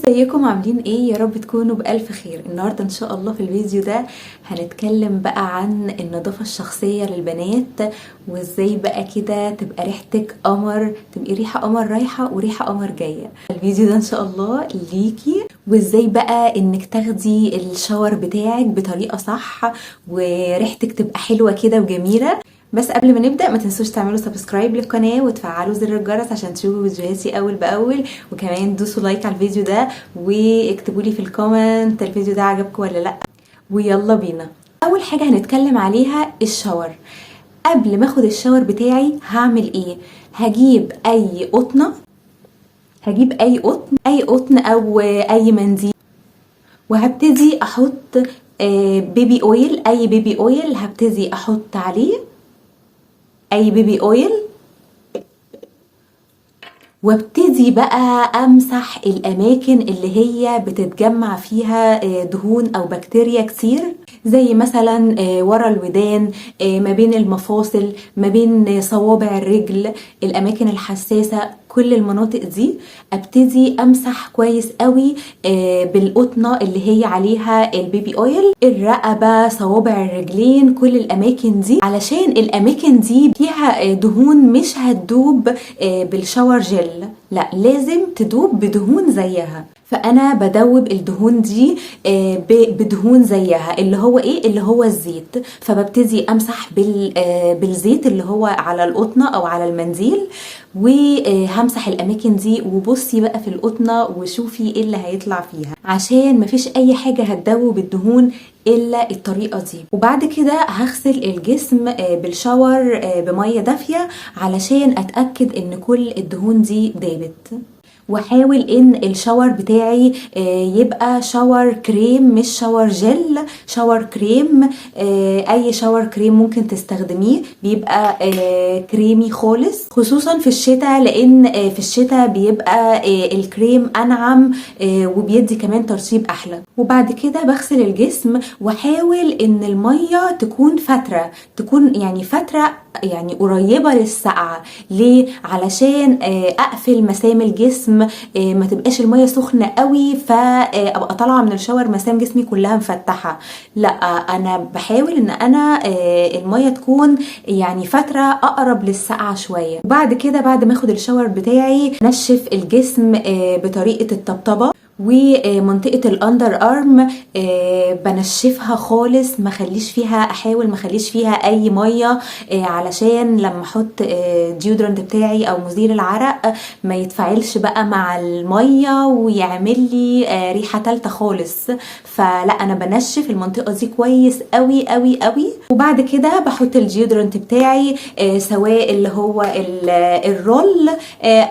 ازيكم؟ عاملين ايه؟ يا رب تكونوا بألف خير. النهارده ان شاء الله في الفيديو ده هنتكلم بقى عن النظافة الشخصية للبنات، وازاي بقى كده تبقى ريحتك قمر، تبقي ريحة قمر رايحة وريحة قمر جاية. الفيديو ده ان شاء الله ليكي، وازاي بقى انك تاخدي ال shower بتاعك بطريقة صح وريحتك تبقى حلوة كده وجميلة. بس قبل ما نبدا، ما تنسوش تعملوا subscribe للقناة وتفعلوا زر الجرس عشان تشوفوا فيديوهاتي اول باول، وكمان دوسوا like على الفيديو ده واكتبوا لي في ال comment الفيديو ده عجبكم ولا لا. ويلا بينا. اول حاجة هنتكلم عليها ال shower. قبل ما اخد ال shower بتاعي هعمل ايه؟ هجيب اي قطنه، هجيب اي قطن، اي قطن او اي منديل، وهبتدي احط baby oil، اي baby oil. هبتدي احط عليه اي baby oil وابتدي بقى امسح الاماكن اللي هي بتتجمع فيها دهون او بكتيريا كتير، زي مثلا ورا الودان، ما بين المفاصل، ما بين صوابع الرجل، الاماكن الحساسه، كل المناطق دي ابتدي امسح كويس قوي بالقطنه اللي هي عليها ال baby oil. الرقبه، صوابع الرجلين، كل الاماكن دي، علشان الاماكن دي فيها دهون مش هتدوب بال shower gel، لا، لازم تدوب بدهون زيها. فانا بدوب الدهون دي بدهون زيها، اللي هو ايه؟ اللي هو الزيت. فببتدي امسح بالزيت اللي هو على القطنه او على المنديل، وهمسح الاماكن دي. وبصي بقى في القطنه وشوفي ايه اللي هيطلع فيها، عشان مفيش اي حاجة هتدوب الدهون الا الطريقة دي. وبعد كده هغسل الجسم بال shower بميه دافيه علشان اتاكد ان كل الدهون دي دابت. واحاول ان ال shower بتاعي يبقى shower cream مش shower gel، shower cream. اي shower cream ممكن تستخدميه بيبقى كريمي خالص، خصوصا في الشتاء، لان في الشتاء بيبقى الكريم انعم وبيدي كمان ترطيب احلى. وبعد كده بغسل الجسم، واحاول ان المية تكون فتره، تكون يعني فترة يعني قريبه للسقعه. ليه؟ علشان اقفل مسام الجسم، ما تبقاش المية سخنة قوي فابقى طالعه من ال shower مسام جسمي كلها مفتحه. لا، انا بحاول ان انا المية تكون يعني فترة اقرب للسقعه شويه. وبعد كده، بعد ما اخد ال shower بتاعي، نشف الجسم بطريقة الطبطبه، ومنطقة ال underarm بنشفها خالص، ما خليش فيها، احاول ما خليش فيها اي مية علشان لما احط deodorant بتاعي او مزيل العرق ما يتفاعلش بقى مع المية ويعمل لي ريحة تالتة خالص. فلا، انا بنشف المنطقة دي كويس قوي قوي قوي. وبعد كده بحط ال deodorant بتاعي، سواء اللي هو ال roll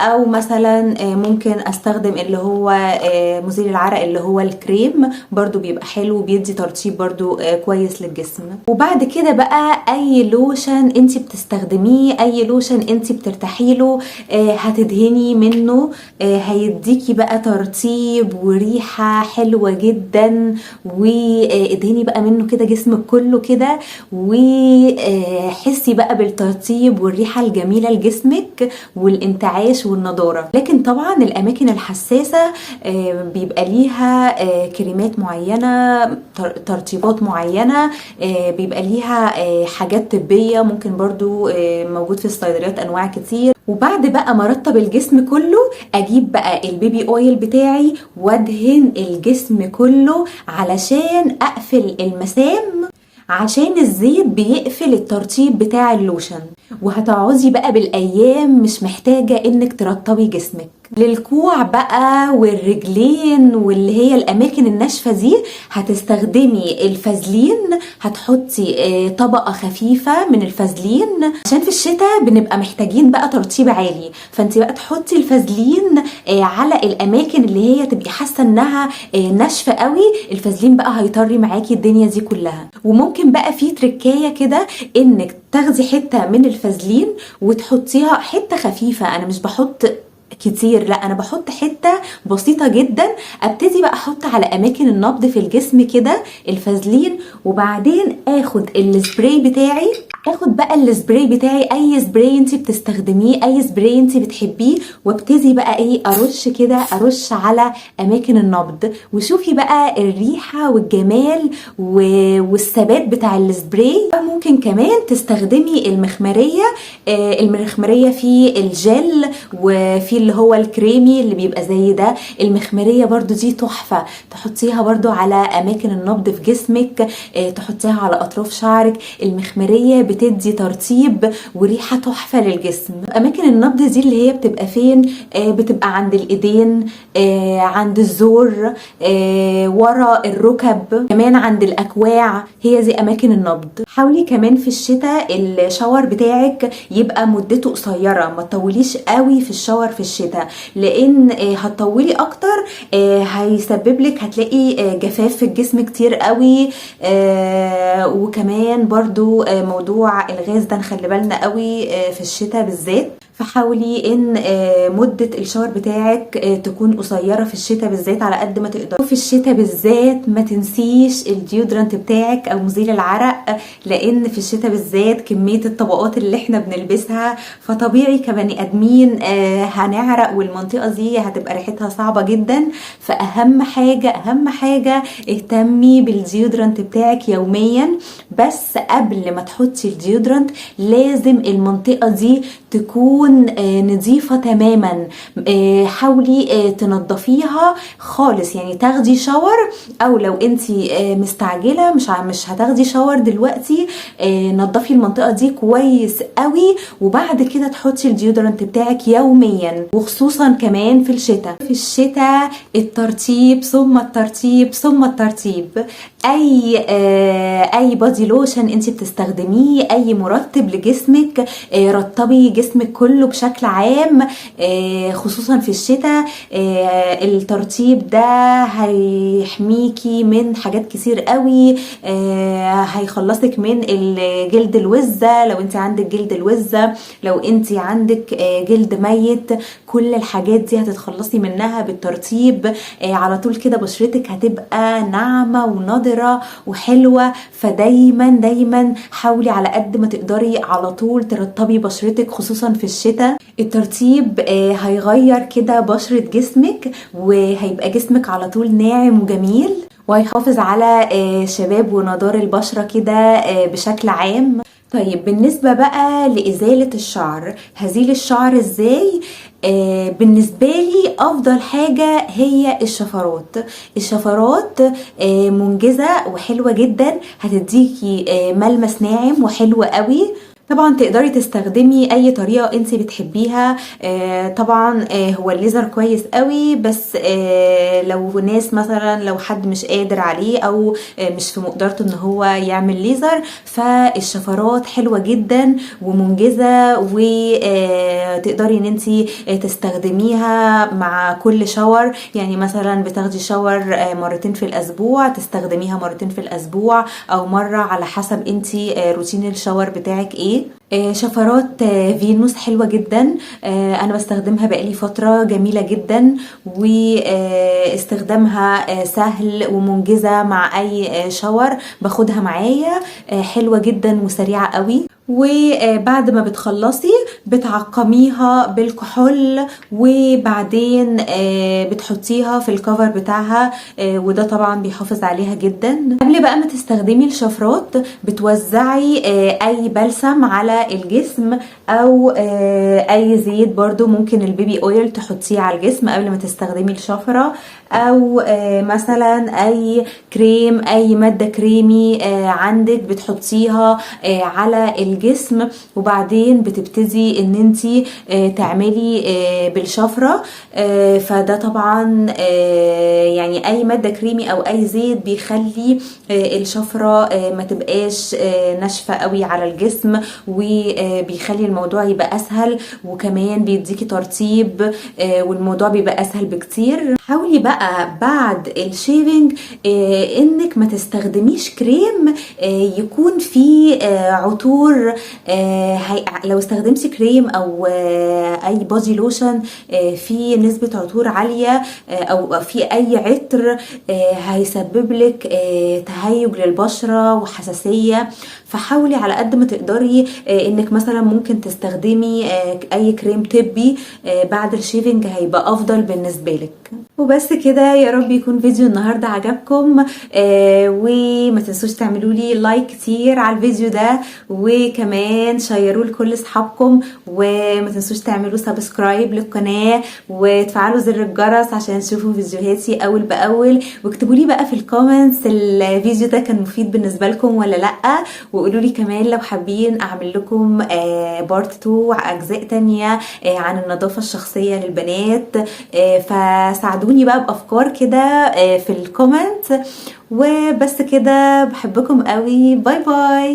او مثلا ممكن استخدم اللي هو مزيل العرق اللي هو الكريم، برضو بيبقى حلو وبيدي ترطيب برضو كويس للجسم. وبعد كده بقى اي لوشن انت بتستخدميه، اي لوشن انت بترتاحي له، هتدهني منه، هيديكي بقى ترطيب وريحة حلوة جدا. وادهني بقى منه كده جسمك كله كده، وحسي بقى بالترطيب والريحة الجميلة لجسمك والانتعاش والنضارة. لكن طبعا الاماكن الحساسة بيبقى ليها كريمات معينة، ترطيبات معينة، بيبقى ليها حاجات طبية، ممكن برضو موجود في الصيدليات انواع كتير. وبعد بقى ما ارطب الجسم كله، اجيب بقى ال baby oil بتاعي وادهن الجسم كله علشان اقفل المسام، عشان الزيت بيقفل الترطيب بتاع اللوشن. وهتقعدي بقى بالايام مش محتاجة انك ترطبي جسمك. للكوع بقى والرجلين واللي هي الاماكن الناشفه دي، هتستخدمي الفازلين. هتحطي طبقه خفيفة من الفازلين، عشان في الشتاء بنبقى محتاجين بقى ترطيب عالي. فانت بقى تحطي الفازلين على الاماكن اللي هي تبقي حاسه انها ناشفة قوي. الفازلين بقى هيطري معاكي الدنيا دي كلها. وممكن بقى في تركايه كده، انك تاخدي حتة من الفازلين وتحطيها حتة خفيفه، انا مش بحط كتير، لا، انا بحط حتة بسيطة جدا. ابتدي بقى احط على اماكن النبض في الجسم كده الفازلين، وبعدين اخد السبراي بتاعي، اخد بقى السبراي بتاعي، اي سبراي انت بتستخدميه، اي سبراي انت بتحبيه، وابتدي بقى ايه ارش كده، ارش على اماكن النبض. وشوفي بقى الريحة والجمال والثبات بتاع السبراي. ممكن كمان تستخدمي المخمريه، المخمريه في الجل وفي اللي هو الكريمي اللي بيبقى زي ده. المخمريه برضو دي تحفة، تحطيها برضو على اماكن النبض في جسمك، تحطيها على اطراف شعرك. المخمريه بتدي ترطيب وريحه تحفة للجسم. اماكن النبض دي اللي هي بتبقى فين؟ بتبقى عند الايدين، عند الزور، ورا الركب، كمان عند الاكواع، هي دي اماكن النبض. حاولي كمان في الشتاء ال shower بتاعك يبقى مدته قصيرة، ما تطوليش قوي في ال shower في الشتاء، لان هتطولي اكتر هيسبب لك، هتلاقي جفاف في الجسم كتير قوي. وكمان برضو موضوع الغاز ده نخلي بالنا قوي في الشتاء بالذات. فحاولي ان مدة ال shower بتاعك تكون قصيرة في الشتاء بالذات على قد ما تقدري. في الشتاء بالذات ما تنسيش ال deodorant بتاعك او مزيل العرق، لان في الشتاء بالذات كمية الطبقات اللي احنا بنلبسها، فطبيعي كبني ادمين هنعرق، والمنطقة دي هتبقى ريحتها صعبة جدا. فاهم حاجة، اهم حاجة اهتمي بال deodorant بتاعك يوميا، بس قبل ما تحطي ال deodorant لازم المنطقة دي تكون نظيفة تماما. حاولي تنظفيها خالص، يعني تاخدي shower، او لو انتي مستعجلة مش هتاخدي shower دلوقتي، نظفي المنطقة دي كويس قوي، وبعد كده تحطي ال deodorant بتاعك يوميا، وخصوصا كمان في الشتاء. في الشتاء الترطيب ثم الترطيب ثم الترطيب. اي body lotion انت بتستخدميه، اي مرطب لجسمك، رطبي جسمك كله بشكل عام، خصوصا في الشتاء. الترطيب ده هيحميكي من حاجات كتير قوي، هيخلصك من الجلد الوزة لو انت عندك جلد الوزة، لو انت عندك جلد ميت، كل الحاجات دي هتتخلصي منها بالترطيب. على طول كده بشرتك هتبقى ناعمة ونضرة وحلوة. فدايما دايما حاولي على قد ما تقدري على طول ترطبي بشرتك خصوصا في الشتاء. الترطيب هيغير كده بشرة جسمك، وهيبقى جسمك على طول ناعم وجميل، وهيحافظ على شباب ونضار البشرة كده بشكل عام. بالنسبة بقى لإزالة الشعر، هزيل الشعر ازاي؟ بالنسبة لي أفضل حاجة هي الشفرات. الشفرات منجزة وحلوة جدا، هتديكي ملمس ناعم وحلو قوي. طبعا تقدري تستخدمي اي طريقة انت بتحبيها. طبعا هو الليزر كويس قوي، بس لو ناس مثلا لو حد مش قادر عليه او مش في مقدرته ان هو يعمل ليزر، فالشفرات حلوة جدا ومنجزة، وتقدري ان انت تستخدميها مع كل shower. يعني مثلا بتاخدي shower مرتين في الاسبوع، تستخدميها مرتين في الاسبوع او مرة على حسب انت روتين ال shower بتاعك ايه. شفرات فينوس حلوة جدا، انا بستخدمها بقالي فترة، جميلة جدا، واستخدامها سهل ومنجزة مع اي shower باخدها معايا، حلوة جدا وسريعة قوي. وبعد ما بتخلصي بتعقميها بالكحول، وبعدين بتحطيها في ال cover بتاعها، وده طبعا بيحافظ عليها جدا. قبل بقى ما تستخدمي الشفرات بتوزعي اي بلسم على الجسم او اي زيت، برضو ممكن ال baby oil تحطيه على الجسم قبل ما تستخدمي الشفرة، او مثلا اي كريم، اي مادة كريمي عندك بتحطيها على الجسم، وبعدين بتبتدي ان انتي تعملي بالشفرة. فده طبعا اي مادة كريمي او اي زيت بيخلي الشفرة ما تبقاش ناشفة قوي على الجسم، وبيخلي الموضوع يبقى اسهل، وكمان بيديكي ترطيب، والموضوع بيبقى اسهل بكتير. حاولي بقى بعد ال shaving انك ما تستخدميش كريم يكون فيه عطور العطور، لو استخدمتي كريم او اي body lotion فيه نسبة عطور عالية او في اي عطر، هيسبب لك تهيج للبشرة وحساسية. فحاولي على قد ما تقدري انك مثلا ممكن تستخدمي اي كريم طبي بعد ال shaving، هيبقى افضل بالنسبة لك. وبس كده، يا رب يكون فيديو النهاردة عجبكم، وما تنسوش تعملوا لي like كتير على الفيديو ده، وكمان شيروه لكل اصحابكم، وما تنسوش تعملوا subscribe للقناة وتفعلوا زر الجرس عشان تشوفوا فيديوهاتي اول باول. واكتبوا لي بقى في ال comments الفيديو ده كان مفيد بالنسبة لكم ولا لا، وقولوا لي كمان لو حابين اعمل لكم part 2، اجزاء تانية عن النظافة الشخصية للبنات. فساعدوني بقى بافكار كده في ال comment. وبس كده، بحبكم قوي، bye bye.